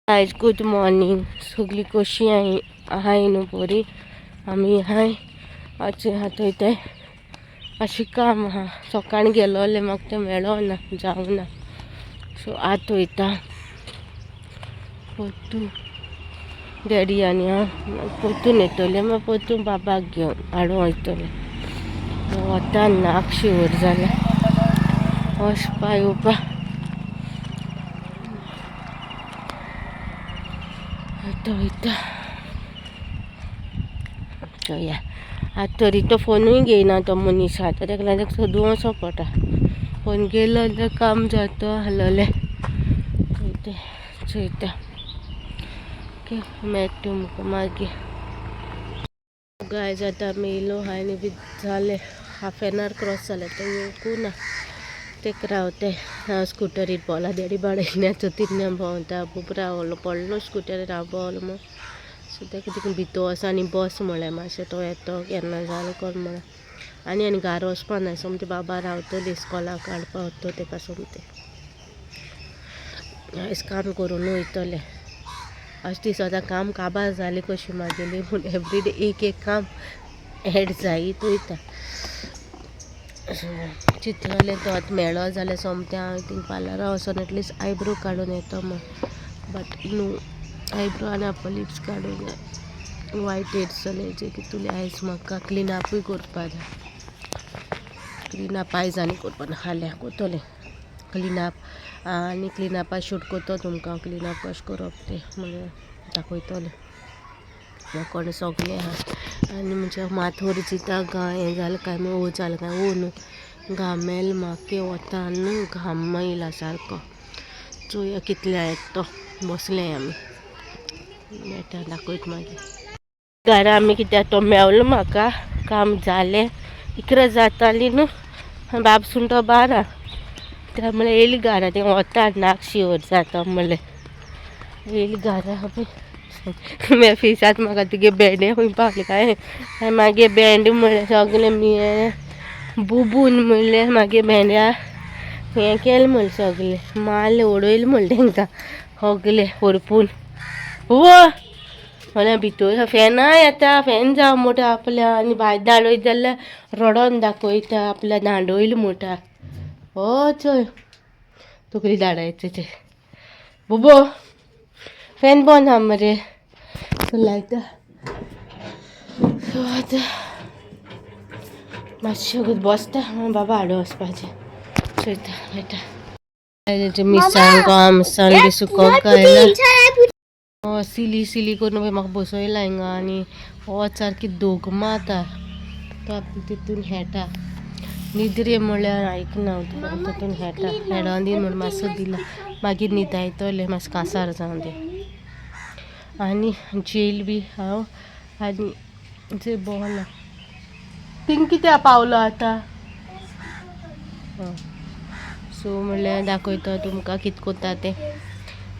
Guys good morning. सगळीं कशीं आहाय न्हू बरी? आमी आहाय अशें आहा थंय तें अशें काम आहा. सकाळीं गेलोलें म्हाका तें मेळोना, जावना. सो आतां वयता परतून डॅडी आनी हांव परतून येतलें, मागीर परतून बाबाक घेवन हाडूंक वयतलें. वतान नाक शिवर जालें, वचपा येवपा. आतां वयता चोया. आतां तरी तो फोनूय घेयना तो मनीस. आतां ताका लागून ताका सोदूंक वचो पडटा. फोन घेयलो जाल्यार काम जाता आसलेलें. तें चोयता. ओके, मेळटा तुमकां मागीर. गायज आतां आमी येयलो आहा आनी बी जालें हाफ एन our cross जालें, तो येवकूं ना. तेक रावते हांव स्कुटरीर भोंवला. देडी बाडयल्या तितल्या भोंवता बुब रावलो पडलो स्कुटरीर हांव भोंवलो म्हूण. सो ताका तिका भितर वचो आनी बस म्हळें मातशें, तो येतो केन्ना जालें कर म्हळें. आनी आनी घार वचपा ना, सोमतें बाबा रावतली इस्कोलाक हाडपा वता तेका. सोमतें आयज काम करून वयतलें. अशें दिसता काम काबार जालें कशी म्हागेली, पूण एवरीडे एक एक काम एड जायत वयता. सो चिंतलेलें तो आतां मेळो जाल्यार सोमतें हांव थिंग पार्लरा वचोन एटलिस्ट आयब्रो काडून येतो म्हूण. बट न्हू, आयब्रो आनी अपर लिप्स काडूंक जाय. वायट हेड्स जाले जे कितुले. आयज म्हाका क्लिनअपूय करपा जाय. क्लिनअप आयज आनी करपा ना, फाल्यां करतलें क्लिनअप. आनी क्लिनअपा शूट करता तुमकां, क्लिनअप कशें करप तें म्हणल्यार दाखयतलें. कोण सगळें आहा आनी म्हणजे माथोर चिंता गा हें जालें काय म्हूण, ओ जालें काय ओ न्हू, घामेल म्हाके वता न्हू, घाम येयला सारको. चोया कितल्या येता तो. बसले आमी, मेळटा, दाखयत मागीर. घरा आमी कित्याक तो मेवलो म्हाका, काम जालें. 11 जाताली न्हू, बाब सुंटो 12 त्या म्हणल्यार येयली घरा. तें वता नाक शिवर जाता म्हणलें, येयली घरा. मे फिसात म्हाका तुगे भेंडे खंय पावले काय मागीर भेंडे म्हणलें सगळें मिये बुबून म्हणलें मागीर भेंड्या हें केलें म्हणलें सगळें मारलें उडयलें म्हणलें तांकां सगळें व्हरपून. वो म्हणल्यार भितर फॅनाय येता, फॅन जावं म्हणटा आपल्या आनी भायर धाडयत जाल्यार रडोन दाखयता आपल्या धाडयलें म्हणटा. हो चोय तकली धाडायचे ते. बुबो फॅन बंद आहा मरे, सो लायता. सो आतां मातशें बसता, बाबा हाडूं वचपाचें चोयता, मेळटा. मिरसांगो आमसाण बी सुकोवंक घायला. सिली सिली करून पळय म्हाका बसयला हिंगा आनी हो सारकी दोगमा आतां तो आपल्या तितून खेळटा. निद्रे म्हणल्यार आयकना, तितून खेळटा. खेळोन दी म्हूण मातसो दिला, मागीर न्हिदायतलें मातशें कांसार जावन दी. आनी जेल बी हांव आनी जे भोंवला थिंग कित्याक पावलो आतां. सो म्हणल्यार दाखयता तुमकां कितें करता तें.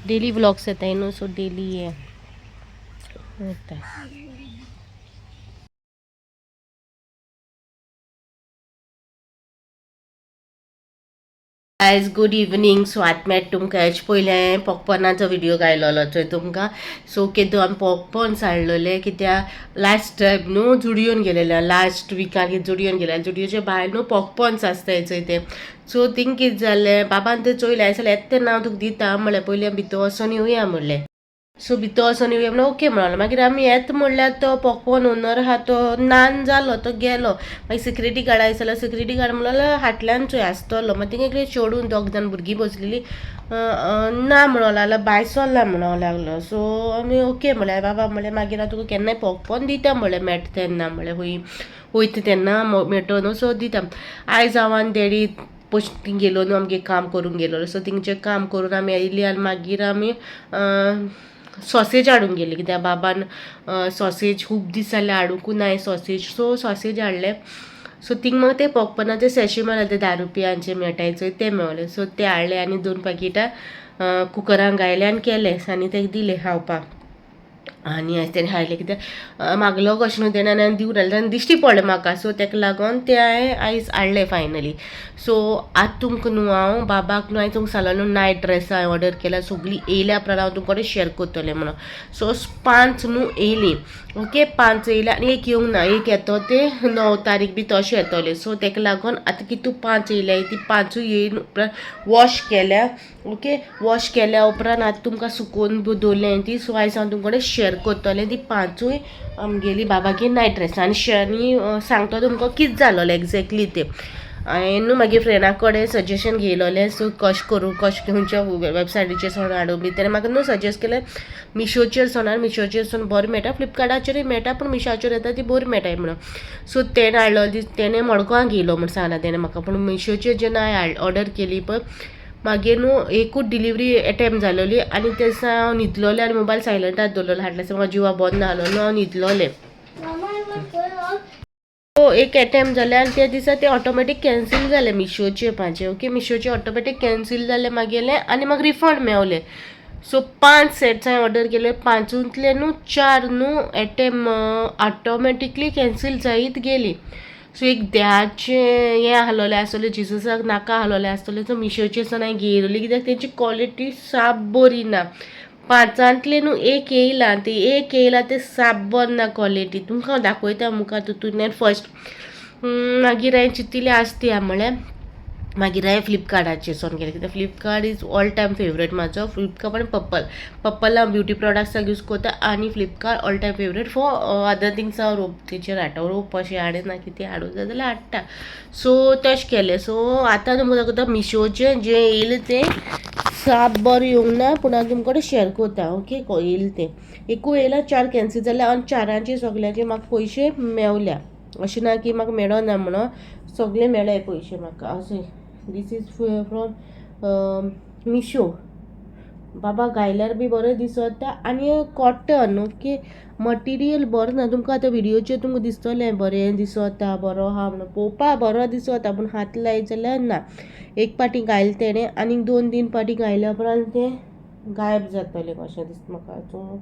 डेली व्लॉग्स येताय न्हू, सो डेली हें येता. Guys good evening. सो आतां मेळटा तुमकां. हेजे पयलीं हांवें पॉपकॉर्नाचो व्हिडियो घायलोलो चोय तुमकां. सो केदो आमी पॉपकॉर्न्स हाडलेले कित्याक लास्ट टायम न्हू जुडियोन गेलेले, लास्ट विकान जुडियोन गेलेले. जुडियोचे भायर न्हू पॉपकॉर्न्स आसताय चोय ते. सो थिंग कितें जालें, बाबान तें चोयलें जाल्यार येता तेन्ना हांव तुका दिता म्हणलें, पयलीं आमी भितर वचोन येवया म्हणलें. सो भितर वचोन येवया म्हणल्यार ओके म्हणलें. मागीर आमी येता म्हणल्यार तो पॉपकॉर्न ओनर आहा तो नान जालो, तो गेलो. मागीर सिक्युरिटी गार्ड आयलो जाल्यार सिक्युरिटी गार्ड म्हणलो हाटल्यान चोय आसतलो. मागीर थिंग एकलें चेडून दोग जाण भुरगीं बसलेलीं, ना म्हणूंक लागलो, भायर सरला म्हणूंक लागलो. सो आमी ओके म्हणलें. बाबा म्हणलें मागीर हांव तुका केन्नाय पॉपकॉर्न दिता म्हणलें, मेळटा तेन्ना म्हणलें, खंय वयता तेन्ना मेळटलो न्हू, सो दिता. आयज हांव आनी डॅडी पयशे गेलो न्हू, आमगेर काम करूंक गेलोलो. सो थिंगचें काम करून आमी आयली आनी मागीर आमी सॉसेज हाडूंक गेली कित्याक बाबान सॉसेज खूब दीस जाले हाडुंकूच ना सॉसेज. सो सॉसेज हाडले. सो थिंग म्हाका ते पॉपकॉर्नाचे सॅशे मेळ्ळे, ते 10 रुपयांचे मेळटाय चोय ते मेवले. सो ते हाडले आनी 2 पाकिटां कुकरान घायले आनी केले आनी तेका दिले खावपाक. आनी आयज तेणें हाडलें कित्याक मागलो कशें न्हू तेणें आनी हांवें दिवंक नासलें, तेन्ना दिश्टी पडलें म्हाका. सो तेका लागोन तें हांवें आयज हाडलें फायनली. सो आतां तुमकां न्हू हांव बाबाक न्हू हांवें तुमकां सांगलो न्हू नायट ड्रेस हांवें ऑर्डर केल्या, सगळीं येयल्या उपरांत हांव तुमकां कडेन शेअर करतलें म्हणून. सो 5 न्हू येयलीं, ओके, 5 येयल्या आनी एक येवंक ना, एक येतो ते 9 तारीख बी तशें येतलें. सो तेका लागोन आतां कितू 5 येयल्या ती 5ूय येयन उपरांत वॉश केल्या, ओके. वॉश केल्या उपरांत आतां तुमकां सुकोवन दवरलें ती. सो आयज हांव तुमकां कडेन शेअर करतलें ती 5ूय आमगेली बाबागे नायट ड्रेस. आनी आनी सांगता तुमकां कितें जालोलें एग्जॅक्टली तें. हांवें न्हू मागीर फ्रेंडा कडेन सजेशन घेयलोलें, सो कशें करूं, कशें खंयच्या वेबसायटीचेर सोन हाडूं बी. तेणें म्हाका न्हू सजेस्ट केलें मिशोचेर सोन हाड, मिशोचेर सोन बरें मेळटा, फ्लिपकार्टाचेरूय मेळटा, पूण मिशोचेर येता ती बरी मेळटा म्हणून. सो तेणें हाडलो, तेणें मडगांव घेयलो म्हण सांगलां तेणें म्हाका. पूण मिशोचेर जेन्ना हांवें ऑर्डर केली पळय, मागीर न्हू एकूच डिलिवरी एटेम्प जालोली आनी ते दिसा हांव न्हिदलोलें आनी मोबायल सायलंटार दवरलेलो, हाडल्या दिसा म्हाका जिवा बरो नासलो न्हू, हांव न्हिदलोलें. सो एक एटेम्प जालें आनी त्या दिसा तें ऑटोमॅटीक कॅन्सील जालें मिशोचेर म्हाजें, ओके. मिशोचेर ऑटोमॅटीक कॅन्सील जालें मागेलें आनी म्हाका रिफंड मेवलें. सो 5 सेट्स हांवें ऑर्डर केले, 5ूंतले न्हू 4 न्हू एटेम्प ऑटोमॅटिकली कॅन्सील जायत गेली. सो एक देवाचें हें आहलोलें आसतलें, जिजसाक नाका आहलोलें आसतलें. सो मिशोचेर सान हांवें घेयलोली कित्याक तेंची क्वॉलिटी साप बरी ना. 5ांतले न्हू एक येयला, ती एक येयला ते साप बरी ना क्वॉलिटी. तुमकां हांव दाखयता मुखार तितूंतल्यान फर्स्ट. मागीर हांवें चिंतिल्लें आसती म्हळ्यार मागीर हांवें फ्लिपकार्टाचेर सोन केलें कित्याक Flipkart is all time favourite म्हाजो. फ्लिपकार्ट आनी पर्पल, पर्पल हांव ब्युटी प्रोडक्ट्साक यूज करता आनी Flipkart all time favourite for other things. हांव रोप तेचेर हाडटा, रोप अशें हाडना, कितें हाडूं जाय जाल्यार हाडटा. सो तशें केलें. सो आतां तुमकां दाखयता मिशोचें जें येयलें तें साप बरें येवंक ना, पूण हांव तुमकां कडेन शेअर करता, ओके. येयलें तें एकूय येयलां, 4 कॅन्सील जाल्या आनी 4ांचे सगल्यांचे म्हाका पयशे मेवल्या. अशें ना की म्हाका मेळना म्हणून, सगळे मेळ्ळे पयशे म्हाका. अशें these is from Meesho. बाबा घायल्यार बी बरें दिसता आनी कॉटन, ओके. मटिरियल बरें ना, तुमकां आतां व्हिडियोचेर तुमकां दिसतलें बरें दिसता, बरो आहा म्हणून, पळोवपा बरो दिसता, पूण हात लायत जाल्यार ना. एक पाटी घायलें तेणें आनी 2-3 पाटी घायल्या उपरांत तें गायब जातलें कशें दिसता म्हाका. सो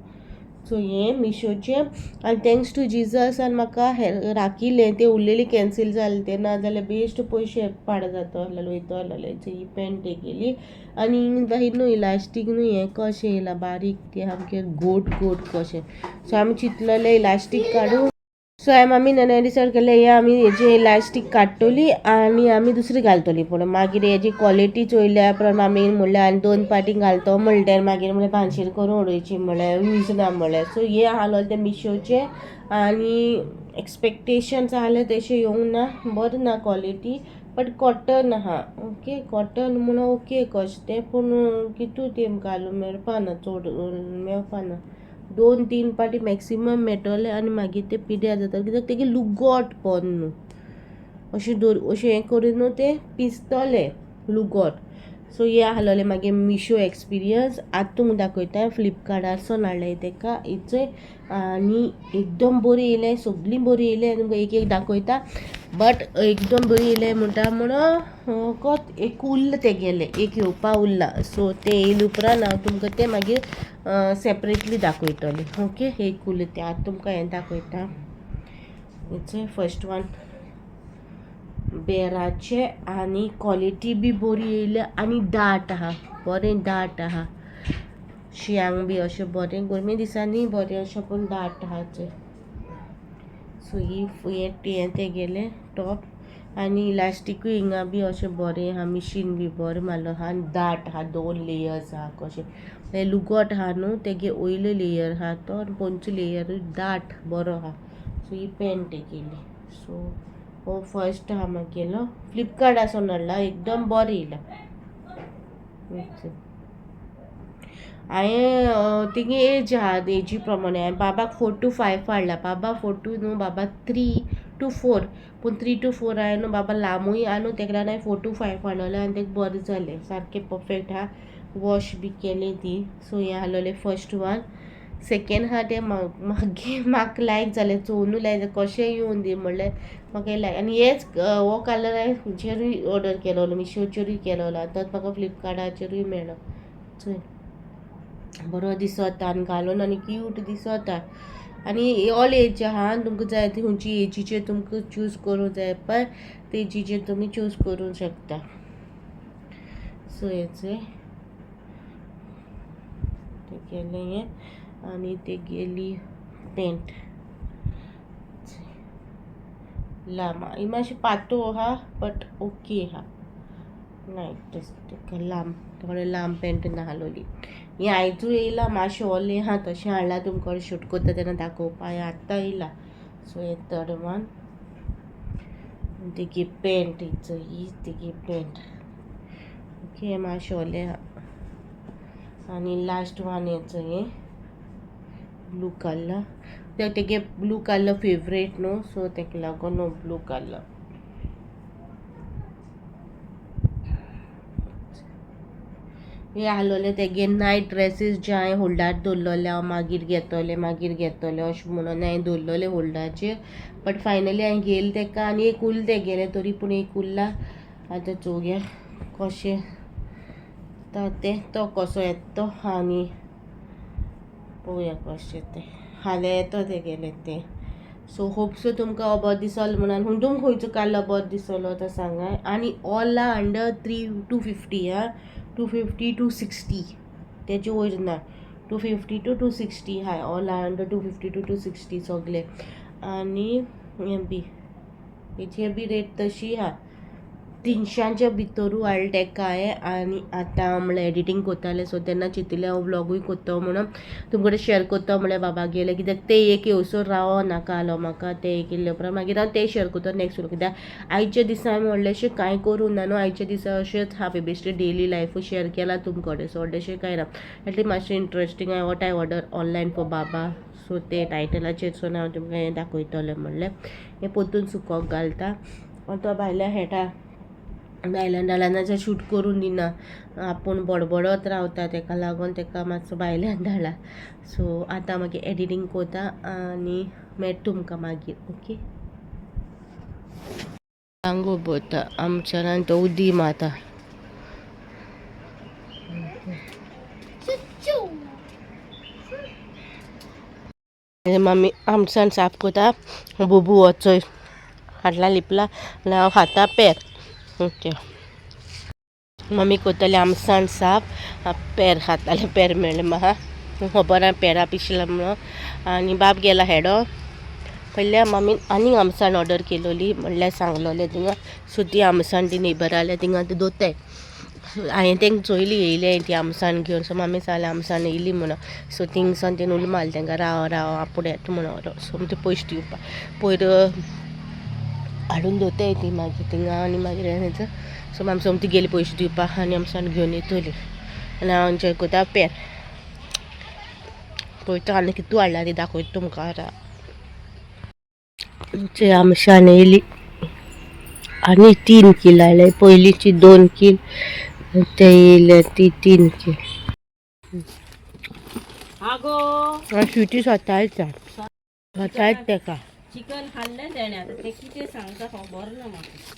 सो हें मिशोचें आनी thanks two जिजस आनी म्हाका हें राखिल्लें, तें उरलेली कॅन्सील जालें तें, ना जाल्यार बेश्ट पयशे पाड जाता आसलेले, वयता आसलेले. सो ही पॅन्ट गेली आनी बाही न्हू इलास्टीक न्हू हें कशें येयलां बारीक, तें सामकें गोट गोट कशें. सो आमी चिंतलेलें इलास्टीक काडूं. सो हांवें मामी नाना डिसायड केलें हें आमी हेजी इलास्टीक काडटली आनी आमी दुसरी घालतली. पूण मागीर हेजी क्वॉलिटी चोयल्या उपरांत मामीन म्हणलें आनी 2 पाटी घालतो म्हणलें, मागीर म्हणलें भानशीर करून उडोवची म्हणलें, यूज ना म्हणलें. सो हें आहलोलें तें मिशोचें आनी एक्सपेक्टेशन्स आहले तेशें येवंक ना, बरें ना क्वॉलिटी, बट कॉटन आहा, ओके. कॉटन म्हणून ओके कशें तें, पूण कितू तें घालूं मेळपा ना, चड मेळपा ना. 2-3 पाटी मॅक्सिमम मेळटलें आनी मागीर तें पिड्यार जाता कित्याक तेगे लुगोट पोन न्हू अशें दवर, अशें हें करून न्हू तें पिजतलें लुगोट. सो हें आहलोलें मागीर मिशो एक्सपिरियन्स. आतां तुमकां दाखयता फ्लिपकार्टारसून हाडलें तेका हेचोय आनी एकदम बरी येयलें, सगळीं बरी येयलें, तुमकां एक एक दाखयता. बट एकदम बरी येयलें म्हणटा म्हणून कोत एक उरलां तेगेलें, एक येवपा उरलां. सो तें येयले उपरांत हांव तुमकां तें मागीर सेपरेटली दाखयतलें, ओके. एक उरलें तें आतां तुमकां हें दाखयता. हेचें फर्स्ट वन बेराचें आनी क्वॉलिटी बी बरी येयल्या आनी दाट आहा, बरें दाट आहा, शियांक बी अशें बरें, गरमे दिसांनी बरें अशें, पूण दाट आहा तें. सो ही हें तेगेलें टॉप आनी इलास्टिकूय हिंगा बी अशें बरें आहा, मिशीन बी बरें मारलो आहा आनी दाट आहा, 2 लेयर्स आहा कशें. हें लुगोट आहा न्हू तेगे वयलो लेयर आहा तो आनी पोंदचो लेयरूय दाट बरो आहा. सो ही पॅन्ट तेगेली. सो हो फर्स्ट आहा मागेलो, फ्लिपकार्टासून हाडला, एकदम बरें येयला. हांवें तेगे एज आहा, एजी प्रमाणे हांवें बाबाक 4 to 5 हाडला, बाबा 4 to न्हू, बाबा 3 to 4, पूण 3 to 4 हांवें न्हू बाबा लांबूय आहा न्हू, तेका लागून हांवें 4 to 5 हाडलेलें आनी तेका बरें जालें, सारकें परफेक्ट आहा, वॉश बी केलें ती. सो हें आहलोलें फर्स्ट वन. सेकेंड आहा तें मागीर म्हाका लायक जालें, चोवनूय लायक जालें, कशें येवन दी म्हणलें म्हाका लायक. आनी हेच हो कलर हांवें हेचेरूय ऑर्डर केलोलो, मिशोचेरूय केलोलो, आतां म्हाका फ्लिपकार्टाचेरूय मेळ्ळो. चोय बरो दिसता आनी घालून आनी क्यूट दिसता. आनी ऑल एज आहा, तुमकां जाय ती खंयची एजीचेर तुमकां चूज करूंक जाय पळय ते एजीचेर तुमी चूज करूंक शकता. सो हेचे ते केलें हें आनी ते गेली पेंट लांब, ही मातशी पातो आहा बट ओके आहा. नायट ताका लांब थोडे लांब पेंट नाहलोली. हें आयजूय येयला, मातशें ओलें आहा तशें हाडलां तुमकां शूट करता तेन्ना दाखोवपा, हें आत्तां येयला. सो हें थर्ड वन तेगी पेंट ही तेगी पेंट ओके, हें मातशें ओलें आहा. आनी लास्ट वन हेचो हें ब्लू कलर, तेगे ब्लू कलर फेवरेट न्हू, सो तेका लागून हो ब्लू कलर. हे आहलोले तेगे नायट ड्रेसीस जे हांवें होल्डार दवरलेले, हांव मागीर घेतोले मागीर घेतोले अशें म्हणून हांवें दवरलेले होल्डाचेर, बट फायनली हांवें घेयलें तेका. आनी एक उरलें तेगेलें, तरी पूण एक उरला. आतां चोवया कशें तें, तो कसो येता तो आनी पळोवया कशें तें फाल्यां येता तेगेलें तें. सो होप सो तुमकां हो बरो दिसलो म्हणून. तुमकां खंयचो कलर बरो दिसलो तो सांगाय. आनी ऑल are under 250 आं, 250 260 तेजे वयर ना, 250 to 260 high, all are under 250 to 260 सगळे. आनी हें बी हेची बी रेट तशी आहा, 300 भितरू हाडले तेका हांवें. आनी आतां म्हणल्यार एडिटींग करतालें, सो तेन्ना चिंतिल्लें हांव व्लॉगूय करता म्हणून तुमकां कडेन शेअर करता म्हणल्यार बाबा गेलें, कित्याक ते एक येवसर रावो नाका आलो म्हाका ते एक येयले उपरांत मागीर हांव ते शेअर करता नेक्स्ट व्लॉग. कित्याक आयच्या दिसा हांवें व्हडलेंशें कांय करूं ना न्हू, आयच्या दिसा अशेंच हांवें बेश्टें डेली लायफूय शेअर केला तुमकां कडेन, सो व्हडलेंशें कांय ना. एटलीस्ट मातशें इंट्रस्टींग हांवें what I order online for बाबा, सो ते टायटलाचेर सून हांव तुमकां हें दाखयतलें म्हणलें. हें परतून सुकोवंक घालता. तो भायल्या खेळटा, भायल्यान धाडला शूट करून दिना, आपूण बडबडत रावता, तेका लागून तेका मातसो भायल्यान धाडला. सो आतां मागीर एडिटींग करता आनी मेळटा तुमकां मागीर. ओके, आंगो भरता आमच्यान तो उदी मारता. मामी आमसान साफ करता, बुबू वचोय हाडला लिपला आनी हांव खाता पेर. ओके, मम्मी करतली आमसाण साफ, पेर खाताले, पेर मेळ्ळें म्हाका खबर आहा पेरा पिशला म्हणून. आनी बाब गेला हेडो. पयल्या मम्मीन आनीक आमसाण ऑर्डर केलोली म्हणल्यार सांगलोलें थिंगा, सो ती आमसाण ती नेबर आल्या थिंगा ती दोताय. हांवें तांकां चोयली येयलें ती आमसाण घेवन, सो मामी सांगलें आमसाण येयली म्हणून. सो थिंगसान तेणें उलो मारलें तांकां राव राव आपूण येता म्हणून. सो ते पयशे दिवपा पयर हाडून दवरताय ती मागीर थिंगा आनी मागीर. सो मामी सोमती गेली पयशे दिवपाक आनी आमसाण घेवन येतली. आनी हांव एन्जॉय करता पेर पळयता आनी कितू हाडला ती दाखयता तुमकां. आतां आमसाण येयली आनी 3 कील हाडले, पयलींची 2 कील ते येयले ती 3 कील. आगो स्वीटी स्वता येता, स्वता येता तेका. चिकन खाल्लें तेणें, आतां तें कितें सांगता खबर ना म्हाका.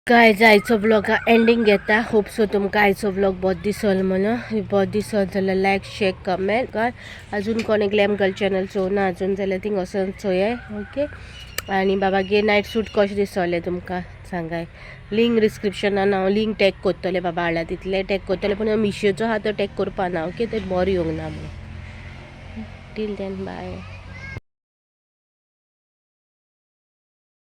गायज आयचो व्लॉग एंडींग घेता. होप सो तुमकां आयचो व्लॉग बरो दिसल म्हणून. बरो दिसल जाल्यार लायक शेअर कमेंट कर. अजून कोणी ग्लॅम गर्ल चॅनल चोवना अजून जाल्यार थिंग वचोन चोयाय. ओके, आनी बाबागे नायट सूट कशें दिसलें तुमकां सांगाय. लिंक डिस्क्रिप्शनान हांव लिंक टॅग करतलें, बाबा हाडला तितलें टॅग करतलें, पूण मिशोचो आहा तो टॅग करपा ना. ओके, ते बरें येवंक ना म्हणून. Till then bye.